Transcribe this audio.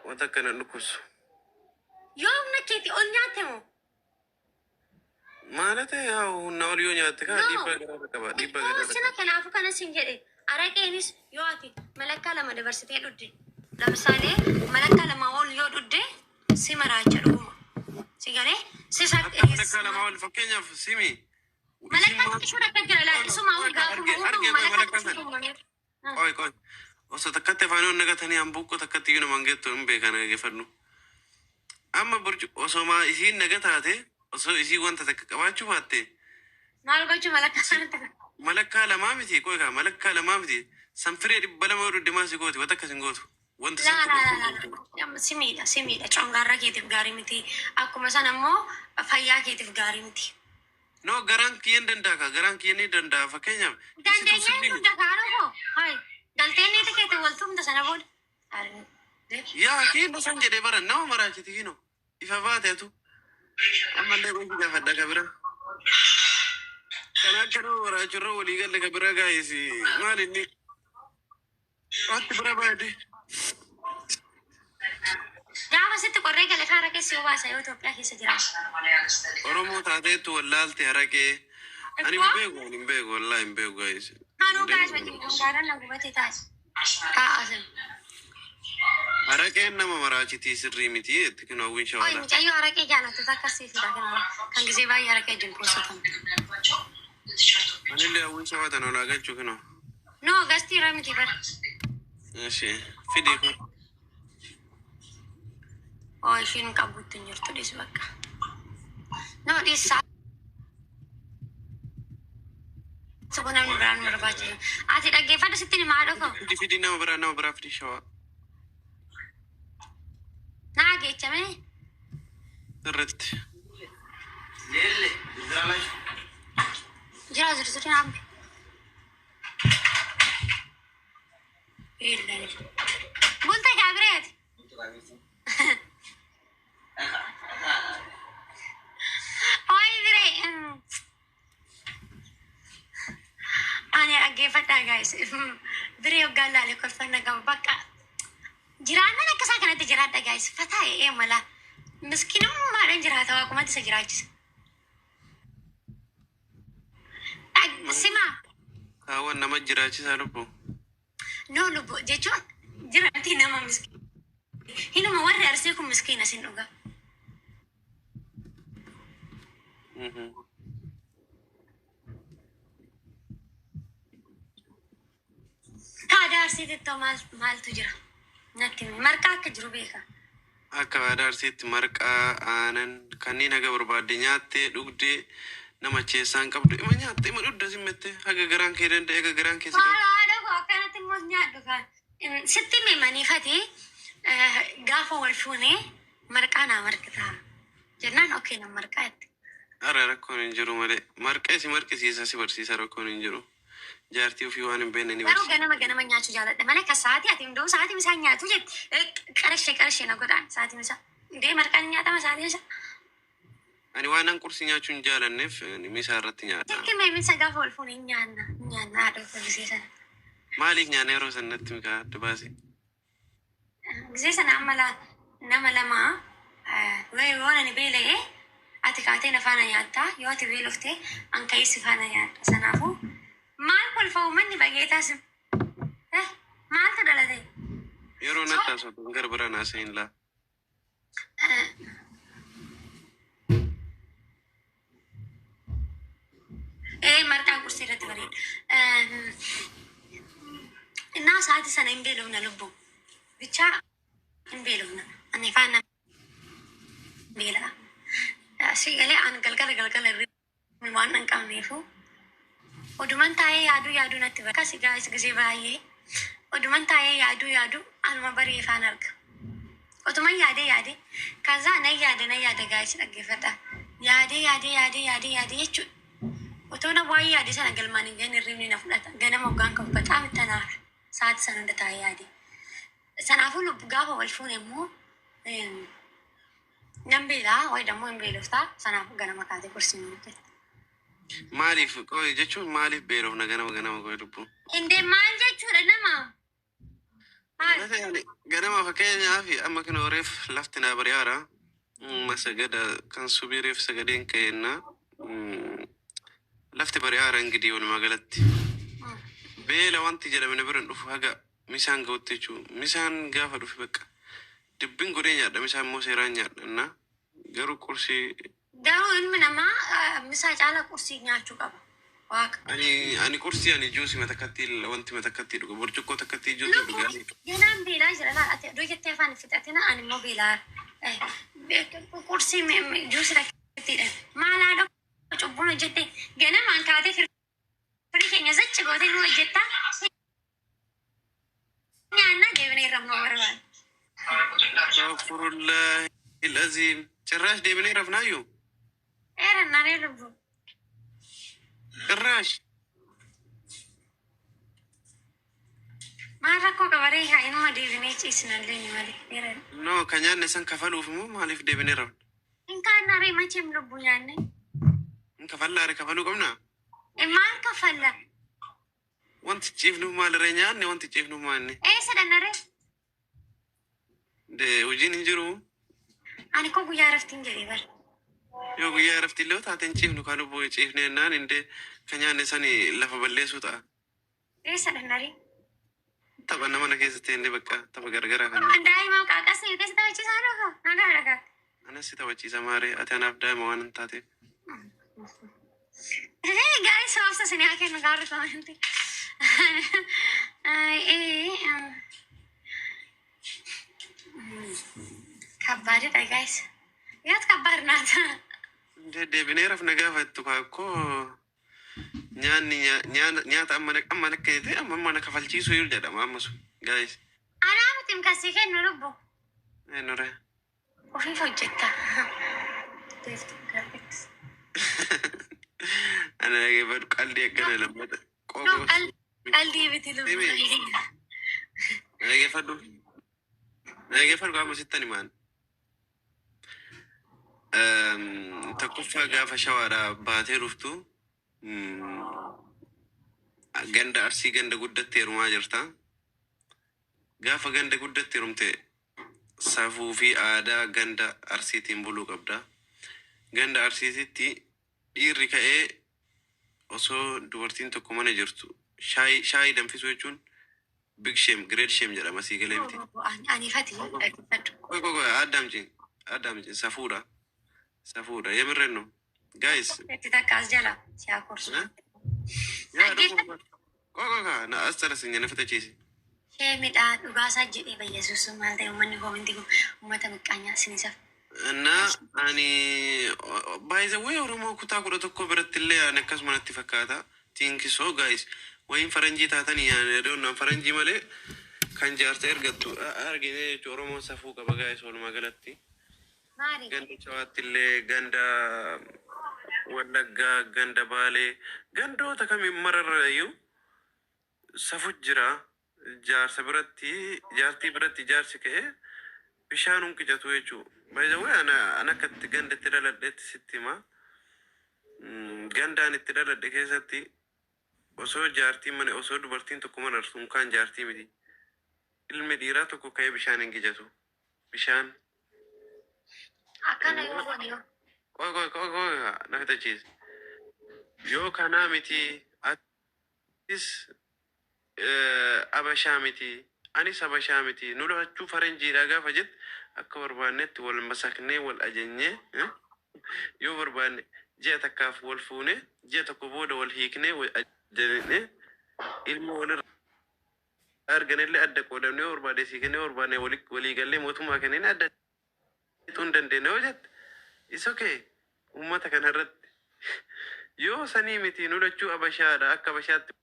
Wanta akka nan dhukkubsu. Yoo humna keetii ol nyaatte moo? Maala ta'e haa humna ol yoo nyaatte kaa No. dhiibbaa garaa qaba. Dhiibbaa garaa Sina qaba. kanaafuu kana sin jedhe araqeenis yoo ati malakkaa lama dabarsitee dhugde ለምሳሌ malakkaa lama ol yoo dhugde si maraacha dhuguma. Si galee si Akka malakkaa lamaa ol fakkeenyaaf simi. Isin Malakkaa maal xiqqishuun akka jira laal isuma ol gaafuma arge uumamu arge qoy malakkaa malakkaa xiqqishuun sana. uumameera. Qoy qoy. Osoo takkatti afaan ol nagatanii hambuuqqoo takkatti iyyuu namaan geettu hin beekan gaggeeffadhu. Amma burcu osoo isiin naga taate osoo isii wanta takka qabaachuu baatte Maal gochuu malakkaa sanatti? malakkaa lamaa miti qoy kaa malakkaa lamaa miti sanfiree 200 yoo dhugde maal si gooti wanta akkas hin gootu wanta Laa san laa laa laa. Si miidha si miidha congaarra keetiif gaarii miti. Akkuma sana immoo fayyaa keetiif gaarii miti. No garaan kiyya hin danda'a kaa garaan kiyya ni danda'a fakkeenyaaf isitu Dandeenyee sirrii hunda miti. kaanoo koo hayi galteen niiti keetiin wal tumta sana booda. Yaa kiino san jedhee bara nama maraachiti kiino ifa baate atu ammallee qofi gaafadha ka bira. Kan akka nama maraachurra walii galle ka bira gaayisi maal inni wanti bira baay'ee. Gaafa sitti qorree gale kaara keessa yoo baasa yoo Itoophiyaa keessa jiraatu. Oromoo taateettu wallaalte haraqee. Ani hin Ikkoo beeku ani hin beeku wallaahi hin beeku gaayisi. kanuu Hin gaas beeku. wajjin gaaraan na gubatee taas. Taa'aa sana. Haraqeen nama maraachitii sirrii miti jetti kun hawwiin Oi shawaalaa. mucayyoo araqee jaalattu takka sii fida kana kan gisee baay'ee araqee wajjin poosatamu. Anillee hawwiin shawaa tana olaa galchuu kunoo. No gastii irra miti bara. Eshi fidii kun. Oo ishiin qabuutti hin jirtu dhiis bakka. No dhiis sa'a namni biraan nu barbaachisa. Ati dhaggeeffadhu sitti himaa haadha koo. Fidii fidii nama biraa fidii shawaa. Naa geechamee. Sirriitti. Jira zirzirin abbe. Bulta kaabireeti. Oi biree. Ani dhaggeeffadhaa guys. Biree hoggaan laale kolfanna qaba bakka. Jiraannan akka isaa kanatti jiraadha guys. Fataa ee mala. Miskiinummaadhaan jiraata waaqumatti isa jiraachisa. Simaa. Kaawwan nama jiraachisaa lubbu. No lubbu jechuun jiraanti nama miskiina. Hinuma warri arsee kun miskiina sin dhuga. Aadaa arsiitittoo maal maaltu jira? Natti himi. Marqaa akka jiru beeka. Akka aadaa arsiitti marqaa, aanan kanneen haga barbaadde nyaattee dhugdee nama cheessaan qabdu ima nyaatte ima dhugda simmette haga garaan kee danda'e haga garaan kee si qabu. Maal haadha koo akkanatti immoo nyaadhu kaan. Sitti himi maniifati gaafa wal fuunee marqaa naa marqitaa. Jennaan okee na marqaa jette. Ara rakkoon hin jiru malee marqee si marqisiisa si barsiisa rakkoon hin jiru. Jaartii ofii waan hin beekne ni Garuu barsiisa. ganama ganama nyaachuu jaaladha malee akka sa'aatii ati hunduu sa'aatii isaan nyaatu jette qarashee qarashee na godhaan sa'aatiin isaa. Indee marqaan nyaatama sa'aatiin isaa. Ani waan an qursii nyaachuu hin jaalanneef misaa irratti nyaadha. Sitti himi misa gaafa wal fuune hin nyaanna hin nyaanna haadha koo gisee sana. Maaliif nyaanna yeroo san natti mikaa adda baasi. Gisee sana amma laa nama lama yoo ani beela'e ati kaatee na faana nyaattaa yoo ati beelofte an ka'ee si faana nyaadha. Sanaafuu maal kolfa uummanni bageetaa sin maaltu dhalate? Yeroo So natti haasoftu gara biraan haasa'in laa. Marqaan qursii irratti bareeda. Innaa sa'aatii sana hin beelofna lubbu. Bichaa hin beelofna. Ani faana beela'a. Si galee an galgala galgala irri waan hin qabneefu oduman taa'ee yaaduu yaaduu natti bara. Akkas gaa'is gisee baay'ee oduman taa'ee yaaduu yaaduu anuma barii ifaan arga. Otuman yaadee yaadee kazaa nan yaada nan yaada gaa'is dhaggeeffadha. Yaadee yaadee yaadee yaadee yaadee jechuudha. Otoo na waa'ee yaade sana galmaan hin gahin hirribni na fudhata. Ganama hoggaan qabu bataam itti anaara. Sa'aatii sana hunda taa'ee yaade. Sanaafuu lubbu gaafa wal fuune immoo nan beelaa wayi dammoo hin beeloftaa. Sanaafuu ganama kaatee qursii nu hojjette. Maaliif qoy jechuun maaliif beelofna ganama ganama qoy lubbu. Indee maal jechuudha nama? Maal? Ganama fakkeenyaaf amma kan reef lafti naa bari'aara. Masagada kan subii reef sagadeen ka'eenna. Lafti bari'aara ingidii walumaa galatti. Beela wanti jedhame na bira hin dhufu haga misaan ga'utti jechuudha. Misaan gaafa dhufe bakka dubbiin godhee nyaadha, misaan immoo seeraan nyaadha. Na garuu qursii Garuu ilmi namaa misaa caalaa qursii nyaachuu qaba. Waaqa. Ani qursii ani juusii matakkatti wanti matakkatti dhuga, burcuqqoo takkatti juusii dhugaa. Ganaan beelaa jira laal, ati oduu jettee afaan fixatina, ani immoo beelaa. Qursii juusii takkattiidha. Maal haadha, cubbuun hojjette ganamaan kaatee firii keenya zachi gootee nu hojjettaa. Nyaannaa deebinee irra barbaada. Astaghfirullah al-azim. ጭራሽ deebinee rafnaayyuu? Eerannaalee lubbu. ጭራሽ Maal rakkoo qabaree, haa inuma deebinee ciisnallee ni malee. Eeran. No, kan nyaanne san kafaluuf immoo maaliif deebinee rafna? Hin kaannaree macheem lubbuu nyaanne. Hin kafallaare, kafaluu qabnaa? Maal kafalla? Wanti ciifnuuf maalirree, nyaanne wanti ciifnuuf maalni? Eessa dhannaree? De hojiin hin jiru. Ani koo guyyaa raftiin jedhee bara. Yoo guyyaa rafti illee taateen ciifnu kan lubbuu ciifne jennaan indee kan nyaanne sani lafa balleessuu ta'a. Eessa dhannaree? Tapha nama keessa ta'e bakka tapha gargaraa kan. Daa'ima qaaqasni keessa taphachiisaa dhufa. Nagaa dhagaa. Anas si taphachiisa maaree, ati anaaf daa'ima waan hin taateef. Gaarii sababsa isin haa kennu gaarii comment. ከባድ guys, ያት ከባድ ናት። Indee deebinee rafna gaafa jettu kaakkoo nyaanni nyaata amma amma akka ta'e amma mana kafalchiisuu jedhama amma sun guys. Anaa miti kasii kennu lubbu. Eenyure? Ofiif hojjetta. Ana dhaggeeffadhu, qalbii akkana lammata. Qoqoo. Qalbii miti lubbu. Dhaggeeffadhu. Dhaggeeffadhu, qaama sittan himaan. Tokkoffaa gaafa shawaadhaa baatee dhuftu ganda Arsii ganda guddatti heerumaa jirta. Gaafa ganda guddatti heerumte safuu fi aadaa ganda Arsiitiin buluu qabda. Ganda Arsiititti dhiirri ka'ee osoo dubartiin tokko mana jirtu shaayii danfisuu jechuun big shame, great shame jedhama, sii galee miti. Ani fati dhaggeeffadhu. ቆይ ቆይ ቆይ፣ አዳምጪኝ አዳምጪኝ፣ safuudha safuudha, የምሬን ነው guys. Itti takka as jala si haa korsu. Yaa ቆይ ቆይ ቆይ, na as tarasinya na fitachiisi. Sheemidhaa dhugaasaa jedhee bayyesuus maal ta'e, uummanni comment kun uummata miqqaanyaa sinisaaf. እና ani by the way Oromoo kutaa 11 biratti illee ani akkasuma natti fakkaata. Think so guys, wayin faranjii taatanii yaadonnaan faranjii malee kan jaarsa ergattu argine jechuun Oromoon safuu qaba guys walumaa galatti. Maali? Ganda Shawaatti illee, ganda Wallaggaa, ganda Baalee, gandoota kamiin mararra iyyuu safu jira. Jaarsa biratti, jaartii biratti jaarsi ka'ee bishaan hunqicatu jechuudha. By the way, ana akka itti ganda itti dhaladhetti sitti hima. Gandaan itti dhaladhe keessatti osoo jaartiin mana, osoo dubartiin tokko mana arsu unkaan jaartii miti. Ilmi dhiiraa tokko ka'ee bishaan hin qicatu. Bishaan. Akkana yoo goone yoo. ቆይ ቆይ ቆይ ቆይ, na fitachiise. Yoo kanaa miti, atis abashaa miti, anis abashaa miti, nu lachuu faranjiidha gaafa jette akka barbaannetti wal masaknee wal ajajnee, yoo barbaanne ji'a takkaaf wal fuune, ji'a tokko booda wal hiiknee wal ajajnee ilma walirra arganillee adda qoodamnee, yoo barbaade siiknee, yoo barbaanne walii gallee mootummaa kennine adda fixuu hin dandeenye yoo jette is okay. Uummata kanarratti yoo sanii miti, nu lachuu abashaadha, akka abashaatti